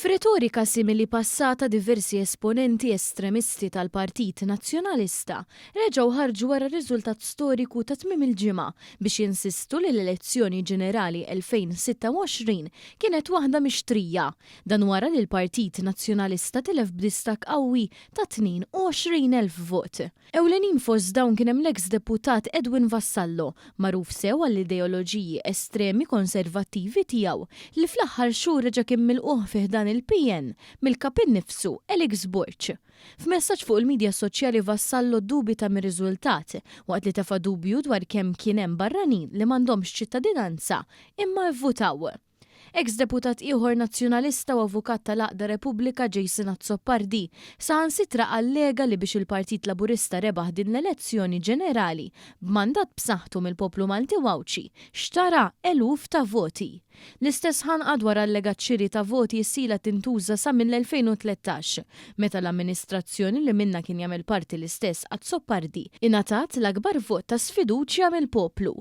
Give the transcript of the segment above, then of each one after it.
F'retorika simili passata diversi esponenti estremisti tal-Partit Nazzjonalista reġgħu ħarġu wara r-riżultat storiku ta' tmiem il-ġimgħa biex jinsistu li l-elezzjoni ġenerali 2026 kienet waħda mixtrija. Dan wara li l-Partit Nazzjonalista tilef b'distakk qawwi ta' 22,000 vot. Ewlenin fost dawn kien hemm l-eks deputat Edwin Vassallo, magħruf sew għall-ideoloġiji estremi konservattivi tiegħu, li fl-aħħar xhur reġa' kien milqugħ fi ħdan il-PN mill-Kap innifsu Alex Borg. F'messaġġ fuq il-midja soċjali Vassallo ddubita mir-riżultat, waqt li tefa' dubju dwar kemm kien hemm barranin li m'għandhomx ċittadinanza imma vvutaw. Eks deputat ieħor Nazzjonalista u avukat tal-għaqda Repubblika Jason Azzopardi saħansitra allega li biex il-Partit Laburista rebaħ din l-elezzjoni ġenerali b'mandat b'saħħtu mill-poplu Malti u Għawdxi xtara eluf ta' voti. L-istess ħanqa dwar allegat xiri ta' voti issa ilha tintuża sa mill-2013 meta l-amministrazzjoni li minnha kien jagħmel parti l-istess Azzopardi ingħatat l-akbar vot ta' sfiduċja mill-poplu.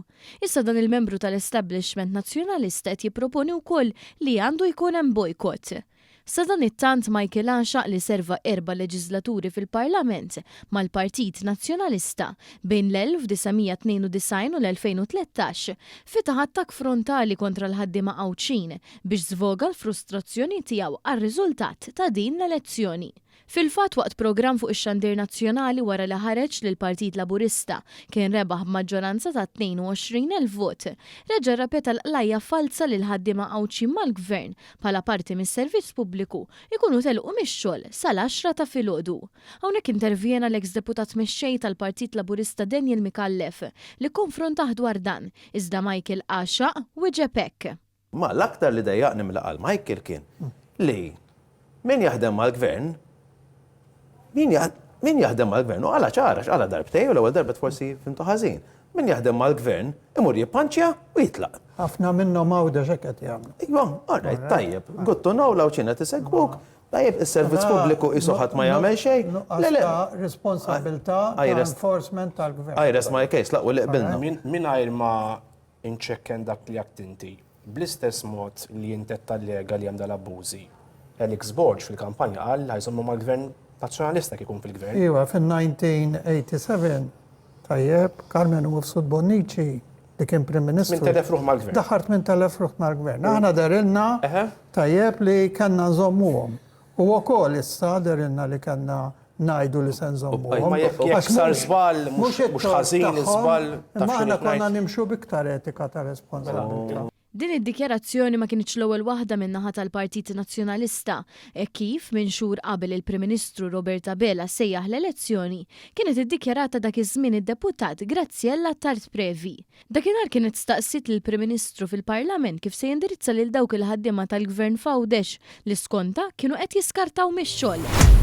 Issa dan il-membru tal-establishment Nazzjonalista qed jipproponi wkoll li għandu jkun hemm bojkott. Sadanittant Michael Għaxaq li serva erba' leġiżlaturi fil-Parlament mal-Partit Nazzjonalista bejn l-1992 u l-2013 fetaħ attakk frontali kontra l-ħaddiema Għawdxin biex żvoga l-frustrazzjoni tiegħu għar-riżultat ta' din l-elezzjoni. Fil-fatt waqt programm fuq ix-xandir nazzjonali wara li ħareġ li l-Partit Laburista kien rebaħ b'maġġoranza ta' 22,000 vot, reġa' rrepeta l-qlajja falza li l-ħaddiema Għawdxin mal-Gvern bħala parti mis-servizz pubbliku jkunu telqu mix-xogħol sal-għaxra ta' filgħodu. Hawnhekk intervjena l-eks Deputat Mexxej tal-Partit Laburista Daniel Micallef li kkonfrontah dwar dan, iżda Michael Għaxaq wieġeb hekk. Ma l-aktar li dejjaqni milli qal Michael kien li min jaħdem mal-gvern, min min jaħdem mal-gvern, u qalha ċara, x'qalha darbtejn u l-ewwel darba forsi fhimtu ħażin, min jaħdem mal-gvern imur jippanċja u jitlaq. Ħafna minnhom Għawdex hekk qed jagħmlu. Iva, all right, tajjeb, good to know l-Għawdxin qed isegwuk, tajjeb, is-servizz pubbliku qisu ħadd ma jagħmel xejn. Nuqqas ta' responsabilità ta' enforcement tal-gvern. I rest my case, l-aqwa li qbilna. Mingħajr ma inċekken dak li għedt inti. Bl-istess mod li int qed tallega li hemm dal-abbużi, Alex Borg fil-kampanja qal li ħa jżommu mal-Gvern Nazzjonalista jekk ikun fil-Gvern. Iva, fin-1987, tajjeb, Karmenu Mifsud Bonnici, li kien Prim Ministru. 8,000 ruħ mal-Gvern. Daħħal 8,000 ruħ mal-Gvern. Aħna dehrilna, tajjeb, li kellna nżommuhom. U wkoll issa dehrilna li kellna ngħidu li se nżommuhom. Imma jekk jekk sar żball mhux ħażin iż-żball taf Imma aħna konna nimxu b'iktar etika ta' responsabbiltà. Din id-dikjarazzjoni ma kinitx l-ewwel waħda min-naħa tal-Partit Nazzjonalista, hekk kif, minn xhur qabel il-Prim Ministru Robert Abela sejjaħ l-elezzjoni, kienet iddikjarata dak iż-żmien id-Deputat Graziella Attard Previ. Dakinhar kienet staqsiet lill-Prim Ministru fil-Parlament kif se jindirizza lil dawk il-ħaddiema tal-Gvern f'Għawdex li skontha kienu qed jiskartaw mix-xogħol.